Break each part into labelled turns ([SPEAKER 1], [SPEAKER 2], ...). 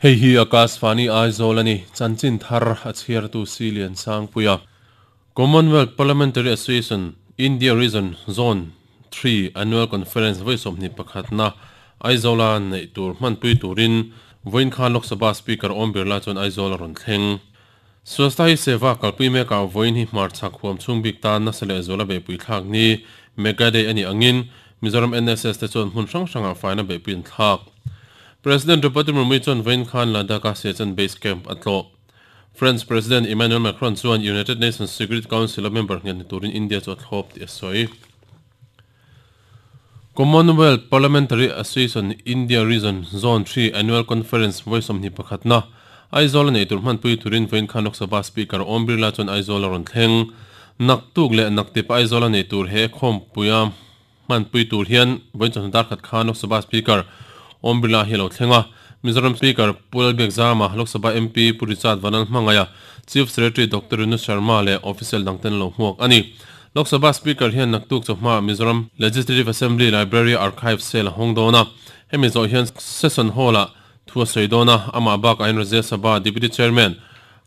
[SPEAKER 1] Hei hi Akashvani Aizawl a ni, chanchin thar a chhiartu Silian Sangpuia. Commonwealth Parliamentary Association India Region Zone Three Annual Conference vawi sawmhnih pakhatna Aizawla neih tur hmanpui turin vawiin khan Lok Sabha Speaker Om Birla chuan Aizawl a rawn thleng. Swasthya Hi Seva kalpui mekah vawiin hi hmarchhak huam chhung bik tan nasa leh zuala beihpui thlak ni Mega Day a nih angin Mizoram NSS te chuan hmun hrang hrangah faina beihpui an thlak. President Draupadi Murmu chuan vawiin khan Ladakh-a Siachen Base Camp a tlawh. French President Emmanuel Macron chuan United Nations Security Council-a member nghet ni turin India chu a thlawp tih a sawi. Commonwealth Parliamentary Association India Region Zone Three Annual Conference vawi sawmhnih pakhatna Aizawl a neih tur hmanpui turin vawiin khan Lok Sabha Speaker Om Birla chuan Aizawl a rawn thleng. Naktuk leh naktip Aizawl a neih tur he khawmpuia Hmanpui tur hian vawiin chawhnu dar khat khan Lok Sabha Speaker Om Birla hi a lo thleng a. Mizoram Speaker Pu Lalbiak Zama, Lok Sabha MP Pu Richard Vanal Hmangaia, Chief Secretary Doctor Renu Sharma leh official dangten an lo hmuak a ni. Lok Sabha Speaker hian naktuk chawhma Mizoram Legislative Assembly Library Archive Sale a hawng dawn a. Hemi zawh hian Session Hall-ah thu a sawi dawn a, amah bakah hian Rajya Sabha Deputy Chairman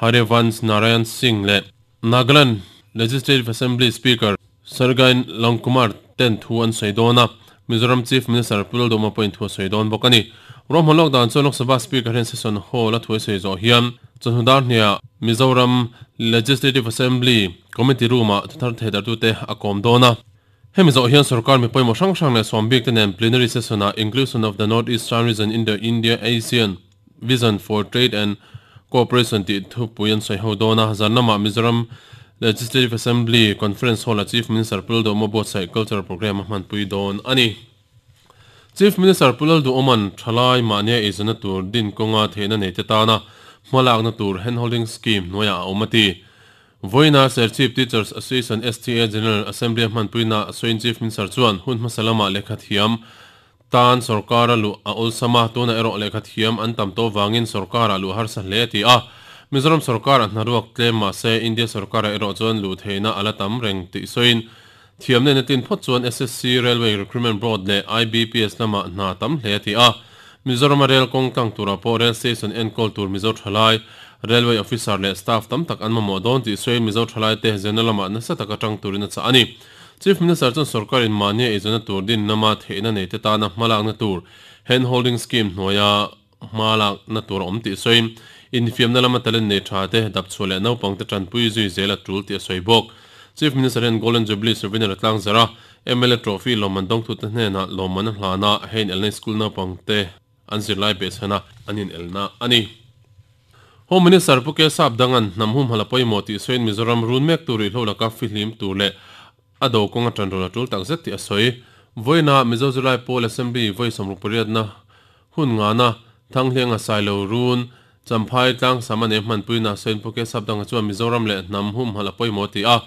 [SPEAKER 1] Harivansh Narayan Singh leh Nagaland Legislative Assembly Speaker Sergei Longkumar ten thu an sawi dawn a, Mizoram Chief Minister Pu Lalduhma pawhin thu a sawi dawn bawk a ni. Ruahman lawk dan chuan Lok Sabha Speaker hian session hall a thu a sawi zawh hian chawhnu dar hniah Mizoram Legislative Assembly Committee Room-ah thuthar theidartute a kawm dawn a. Hemi zawh hian sorkar mi pawimawh hrang hrang leh sawm bik te nen plenary session-ah Inclusion of the North Eastern Region in the India-ASEAN Vision for Trade and Cooperation tih thupui an sawi ho dawn a, zan lamah Mizoram Legislative Assembly Conference Hall-a Chief Minister Pu Lalduhawma buatsaih Cultural Programme a hmanpui dawn a ni. Chief Minister Pu Lalduhawma'n thalai mahnia eizawnna tur din kawnga theihna neite tana hmalakna tur Handholding Scheme hnuaiah a awm a ti. Vawiina Serchhip Teachers Association, STA, General Assembly a hmanpuina a sawiin Chief Minister chuan hun hmasa lamah lehkha thiam Tan sorkara luh a awlsam a, tunah erawh lehkha thiam an tam tawh vangin sorkarah luh harsa hle a ti a. Mizoram sorkarah hnaruak tlem mah se India sorkarah erawh chuan luh theihna a la tam reng tih sawiin thiam nena tin phawt chuan SSC, Railway Recruitment Board leh IBPS lamah hna tam hle a ti a. Mizorama rel kawng tlang turah pawh rel station enkawl tur Mizo thalai, Railway officer leh staff tam tak an mamawh dawn tih sawiin Mizo thalaite zirna lamah nasa taka tang turin a chah a ni. Chief Minister chuan sorkarin mahnia eizawnna tur din lama theihna neite tana hmalakna tur Hand Holding Scheme hnuaia hmalakna tur a awm tih sawiin, infiamna lama talent nei tha te, dapchhuah leh naupangte tanpui zui zel a tul tih a sawi bawk. Chief Minister hian Golden Jubilee Souvenir a tlangzarh a, mla Trophy lawmman dawngtute hnenah lawmman a hlan a, hei inelna school naupangte an zirlai behchhana an inelna a ni. Home Minister Pu Kesap Dangan hnam humhalh a pawimawh tih sawiin Mizoram run mek tur rihlo laka fihlim tur leh a do kawng a tan rawn a tul tak zet tih a sawi. Vawiina Mizo Zirlai Pawl Assembly vawi sawmruk pariatna hun ngana Thanghlianga Sailo run Champhai tlangsam a nei hmanpuina sawiin Pu Kesap Danga chuan Mizoram leh hnam humhalh a pawimawh tih a,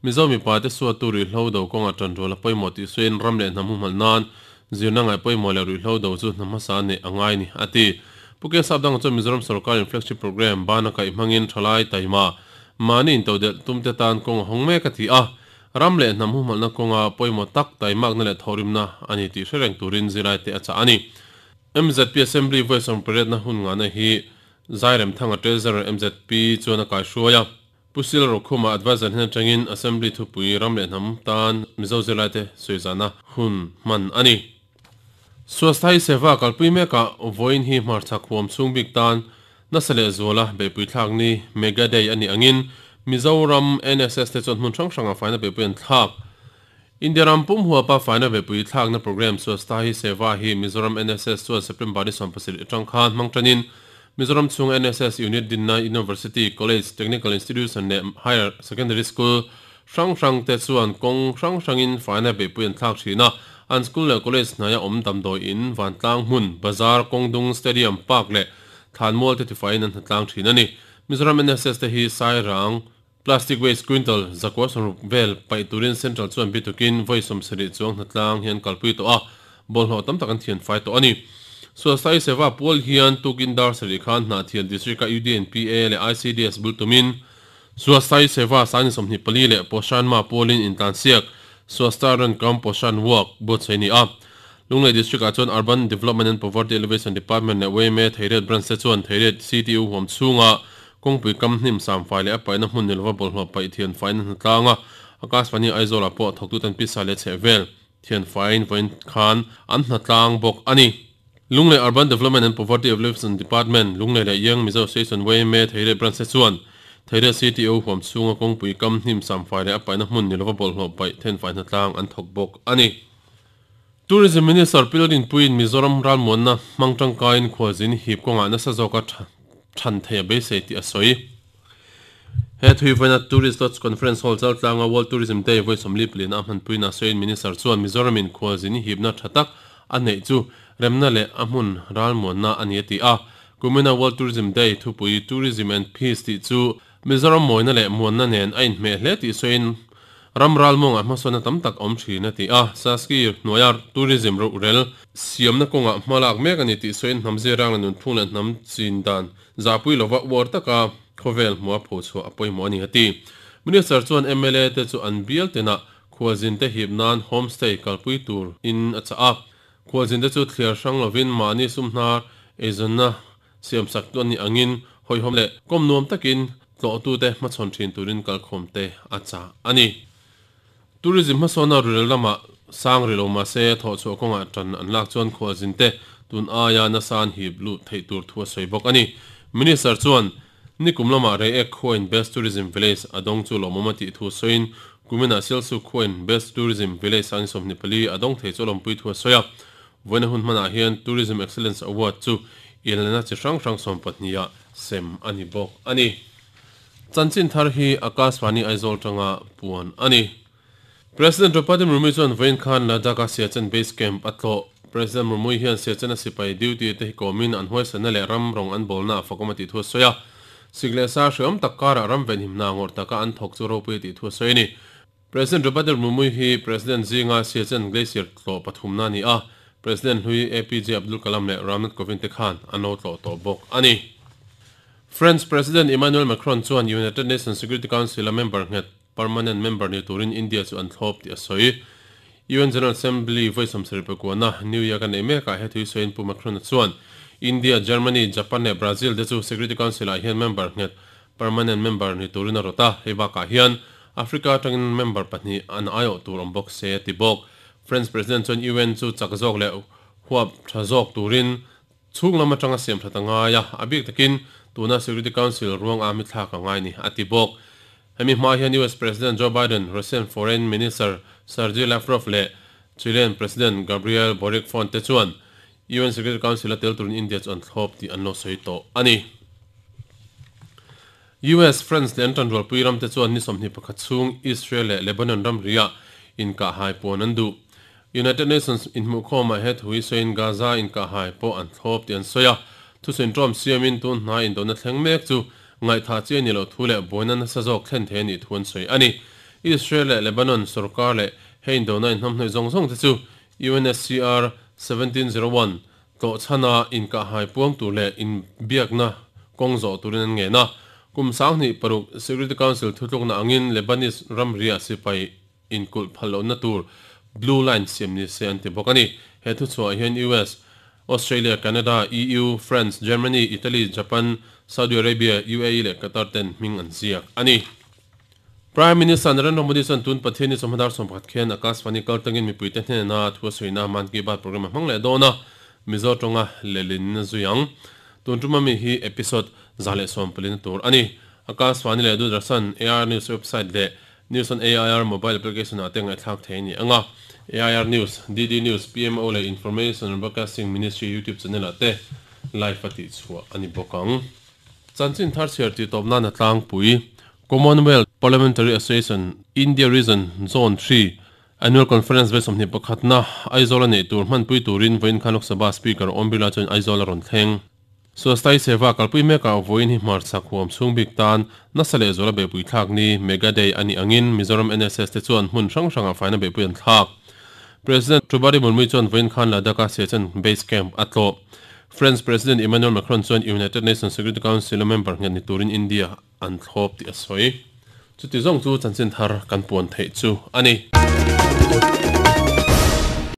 [SPEAKER 1] Mizo mipa te suatu rihlo do kawngah tan rual a pawimawh tih sawiin ram leh hnam humhalh nan Zirna ngaih pawimawh leh ruihhlo do chu hna hmasa neih a ngai ni, a ti. Pu Kesap dangah chuan Mizoram sorkarin flagship programme bana kaih hmangin thalai taima mahni intodelh tumte tan kawng a hawng mek a ti a. Ram leh hnam humhalhna kawnga pawimawh tak taimakna leh thawhrimna a ni tih hre reng turin zilaite a chah a ni. MZP Assembly vawi sawmpariatna hun ngahna hi Zairemthanga Treasurer MZP chuan a kaihruai a. Pu Sil Rokhuma Adviser hnen atangin Assembly thupui ram leh hnam tan Mizo zirlaite sawizahna hun hman a ni. Swasthai Seva kalpui mekah vawiin hi hmarchhak huam chhung bik tan nasa leh zuala beihpui thlak ni Mega Day a nih angin Mizoram NSS te chuan hmun hrang hrangah faina beihpui an thlak. India ram pum huapa faina beihpui thlakna programme Swasthai Seva hi Mizoram NSS chuan September ni 17 atang khan hmang tanin Mizoram chhung NSS Unit dinna University, College, Technical Institution leh Higher Secondary School hrang hrang te chuan kawng hrang hrangin faina beihpui an thlak thin a. An school leh college hnaia awm damdawi in, vantlang hmun, bazar, kawngdung, stadium, park leh thlanmual te tifaiin an hnatlang thin a ni. Mizoram NSS te hi Sairang, Plastic waste quintal zakua sawmruk vel paih turin Central chuan bitukin vawi 70 chuang hnatlang hi an kalpui tawh a, bawlhhlawh tam tak an thian fai tawh a ni. Sualsai Seva pual hian tukin dar sarih khan Hnahthial District-a UDNPA leh ICDS bul tumin Sualsai Seva Sangni 24 leh Poshan Ma pualin intlansiak Swasthya Run Kam Poshan Walk buatsaih a ni a. Lunglei District ah chuan Urban Development and Poverty Alleviation Department leh yma Theiriat Branch te chuan Theiriat CTU huam chhunga kawngpui kam hnim samfai leh a paihna hmun ni lova bawlhhlawh paih thianfaina hnatlang a Akashvani Aizawl ah pawh thawktuten pisa leh chhehvel thianfaiin vawiin khan an hnatlang bawk a ni. Lunglei Urban Development and Poverty Alleviation Department, Lunglei leh Young Mizo Association yma Theiriat Branch te chuan Theiriat CTO huam chhunga kawngpui kam hnim samfai leh a paihna hmun ni lova bawlhhlawh paih thenfai hnatlang an thawk bawk a ni. Tourism Minister Pi Lalrinpuiin Mizoram ralmuanna hmang tangkaiin khualzin hip kawngah nasa zawka than thei a beisei tih a sawi. He thuivaina Tourist Lodge Conference Hall chaltlanga World Tourism Day vawi 40 paliana a hmanpuiin a sawiin Minister chuan Mizoramin khualzin hipna tha tak a neih chu remna leh a hmun ralmuanna a ni a ti a. Kumina World Tourism Day thupui Tourism and Peace tih chu Mizoram mawina leh muanna nen a inhmeh hle tih sawiin ram ralmuangah hmasawnna tam tak awm thin a ti a. Saski hnuaia tourism ruhrel siamna kawngah hma lak mek a ni tih sawiin hnam zirang leh nunphung leh hnam chin dan zahpui lova uar taka khawvel hmua phochhuah a pawimawh a ni a ti. Minister chuan mla te chu an bial tenah khualzin te hip nan homestay kalpui tur in a chah a. Khualzin te chu thliar hrang lovin mahni sum hnar eizawnna Siamsak tu an nih angin hawihhawm leh kawm nuam takin tlawhtute hmachhawn thin turin kalkhawmte a chah a ni. Tourism hmasawna rurel lamah sang rih lo mahse thawhchhuah kawngah tan an lak chuan khualzinte tun aia nasa an hip lut theih tur thu a sawi bawk a ni. Minister chuan nikum lamah Reiek khuain Best Tourism Village a dawng chu lawmawm a tih thu sawiin kuminah Sialsuk khuain Best Tourism Village sang 24 a dawng thei chu a lawmpui thu a sawi a. Vawiina hun hmanah hian Tourism Excellence Award chu inlena chi hrang hrang 12 ah sem a ni bawk a ni. Chanchin thar hi Akashvani Aizawl tanga puan a ni. President Draupadi Murmu chuan vawiin khan Ladakh-a Siachen Base Camp a tlawh. President Murmu hian Siachen-a sipai duty te hi kawmin an huaisanna leh ram rawng an bawlna a fakawm a tih thu a sawi a. Sik leh sa hreawm tak karah ram venhimna ngawrh taka an thawk chu ropui a tih thu a sawi a ni. President Draupadi Murmu hi President zinga Siachen Glacier tlawh pathumna a ni a, President hlui APJ Abdul Kalam leh Ramnath Kovind te khan an lo tlawh tawh bawk a ni. French President Emmanuel Macron chuan United Nations Security Council-a member nghet, permanent member, ni turin India chu an thlawp tih a sawi. UN General Assembly vawi 79 New York-a neih mekah he thui sawiin Pu Macron-a chuan India, Germany, Japan leh Brazil te chu Security Council-ah hian member nghet, permanent member, ni turin a rawt a, hei bakah hian Africa atangin member pahnih an aiawh tur awm bawk se a ti bawk. French President chuan UN chu chak zawk leh huap tha zawk turin chhung lam atanga siam that a ngai a, a bik takin tuna Security Council ruang a mithlak a ngai ni a ti bawk. Hemi hma hian US President Joe Biden, Russian Foreign Minister Sergei Lavrov leh Chilean President Gabriel Boric Font te chuan UN Security Council a tel turin India chu an thlawp tih an lo sawi tawh a ni. US, France leh an tanrualpui ramte chuan ni 21 chhung Israel leh Lebanon ramriah inkahhai puan an duh. United Nations inhmuhkhawmah he thu hi sawiin Gaza inkahhai pawh an thlawp tih an sawi a. Thusawi ṭawm siamin tun hnai indawhna thleng mek chu ngaihthah chi a ni loh thu leh buaina nasa zawk thlen thei a nih thu an sawi a ni. Israel leh Lebanon sorkar leh he indawhna inhnamhnawih zawng zawng te chu UNSCR 1701 Tlawhchhana inkahhai puang tur leh inbiakna kawng zawh turin an ngen a. Kum 26 Security Council thutlukna angin Lebanese ramriah sipai inkulh phal lohna tur Blue Line siam ni se an ti bawk a ni. He thuchhuah hian US, Australia, Canada, EU, France, Germany, Italy, Japan, Saudi Arabia, UAE leh Qatar ten hming an ziak a ni. Prime Minister Narendra Modi chuan tun Pathianni chawhma dar 11 khian Akashvani kal tangin mipuite hnena thu a sawina Mann Ki Baat programme a hmang leh dawn a, Mizo tawnga lehlin zui ang. Tun tuma mi hi episode 114 tur a ni. Akashvani leh Doordarshan, AIR News website leh News on AIR mobile application ah te ngaihthlak thei a ni ang a. AIR News, DD News, PMO leh Information and Broadcasting Ministry YouTube channel ah te live a tihchhuah a ni bawk ang. Chanchin thar chhiar tih tawp nan a tlangpui. Commonwealth Parliamentary Association India Region Zone Three Annual Conference vawi 21 na Aizawl a neih tur hmanpui turin vawiin khan Lok Sabha Speaker Om Birla chuan Aizawl a rawn thleng. Swasthai Seva kalpui mekah vawiin hi hmarchhak huam chhung bik tan nasa leh zuala beihpui thlak ni Mega Day a nih angin Mizoram NSS te chuan hmun hrang hrangah faina beihpui an thlak. President Draupadi Murmu chuan vawiin khan Ladakh-a Siachen Base Camp a tlawh. French President Emmanuel Macron chuan United Nations Security Council-a member nghet ni turin India an thlawp tih a sawi. Chuti zawng chu chanchin thar kan puan theih chu a ni.